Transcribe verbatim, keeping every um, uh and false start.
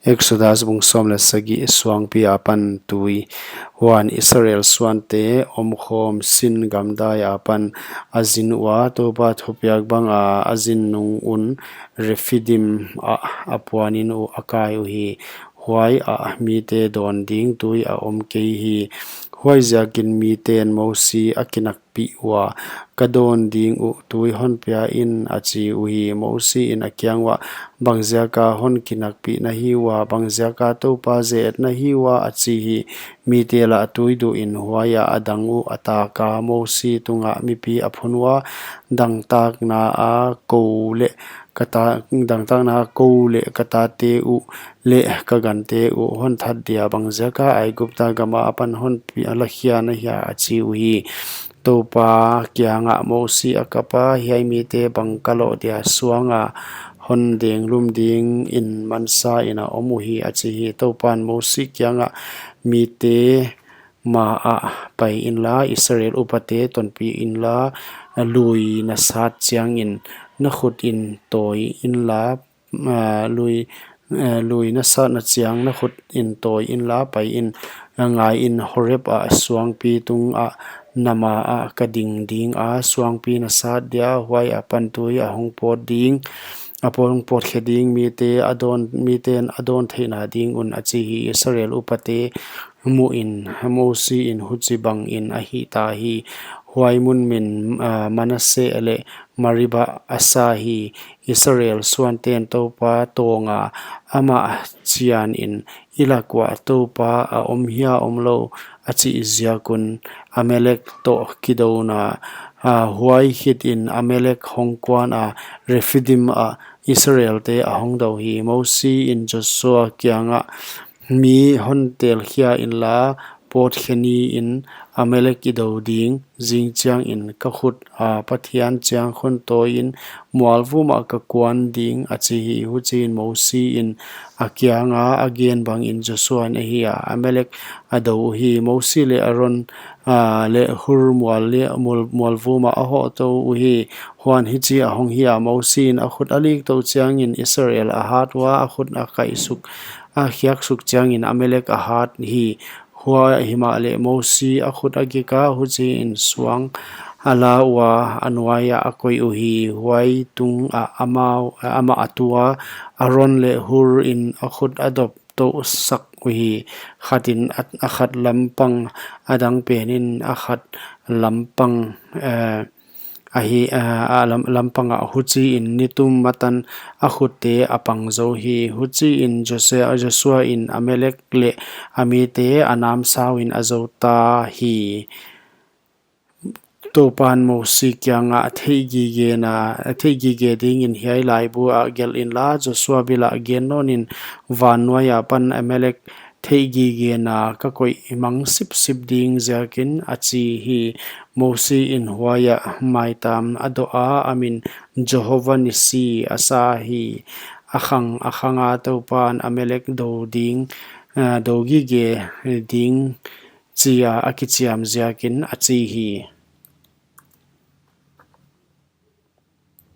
Exodus bung sawm leh sagih. Suangpi apan tui. Huan Israel suante omkhawm Sin gamdai apan a zin ua, Toupa thupiak banga a zin nung un Rephidim ah a puanin uh a kai uhi. Huaiah mite dawn ding tui a om kei hi. Huaiziakin miten Mosi a kinak pih ua, Ka dawn ding uh tui hon pia in, a chi uhi. Mosi in a kiang uah, Bangziaka hon kinakpih na hi ua? Bangziaka Toupa ze-et na hi ua? a chi hi. Mite lah tui duhin huaiah a dang uh a taka Mosi tungah mipi a phun ua, Dangtakna a kou leh ka ta, dangtakna a kou leh ka tate uh leh ka gante uh hon that dia bangziaka Aigupta gama apan hon pi-, lakhia na hia? a chi uhi. Toupa kiangah Mosi a kapa, Hiai mite bang ka loh dia suanga hon denglum dingin mansa in a om uhi, a chi hi. Toupan Mosi kiangah, Mite maah pai inla, Israel upate tonpih inla, lui na sat chiangin na khutin tawi inla, ah, lui, eh, lui na satna chiang na khutin tawi inla, pai in, ah, ngaiin, Horeb ah suangpi tungah na maah ka ding dinga, suangpi na sat dia, huai apan tui a hong pawt ding, a hong pawtkhe ding, mite a dawn, miten a dawn theihna ding un, a chi hi. Israel upate muhin Mosi in huchibangin a hihta hi. Huai mun min, ah, Manase leh Mariba a sa hi. Israel suanten Toupa tawnga amah chianin, I lak uah Toupa a om hia omlou, a chih ziak un Amalek toh kidouna, ah, huai khitin Amalek hong kuana, Rephidim ah Israelte a hong dou hi. Mosi in Joshua kiangah, Mi hon telkhia inla, pawtkhe niin Amalek i dou ding, zing chiangin ka khut a Pathian chiang khun tawiin mualvum ah ka kuan ding, a chi hi. Huchiin Mosi in a kianga a gen bangin Joshua in a hih a, Amalek a dou uhi. Mosi leh Aron, ah, leh Hur mual leh mual, mualvum ah a hoh tou uhi. Huan hichi a hong hi a, Mosi in a khut a lik tou chiangin Israel a hat ua, a khut a kaihsuk, a khiaksuk chiangin Amalek a hat hi. Huai himahleh Mosi a khut a gika, huchiin suang a la ua, a nuaiah a koih uhi. Huai tungah amau, amah a tua, Aron leh Hur in a khut a dop tousak uhi. Khatin a, a khat lampang, a dang penin a khat lampang, eh, ahi, eh, a lam, lampangah. Huchiin nitum matan a khutte a pang zou hi. Huchiin Jose-, Joshua in Amalek leh a mite a namsauin a zouta hi. Toupan Mosi kiangah, Theihgigena, theihgige dingin hiai laibu ah gelh inla, Joshua bilah gen nawnin, Van nuai apan Amalek theihgigena ka koih mang sipsip ding ziakin, a chi hi. Mosi in huaiah maitam a doh a, a min Jehovah Nissi a sa hi. A khang a khanga Toupan Amalek dou ding, ah, dou gige ding chia a kichiam ziakin, a chi hi.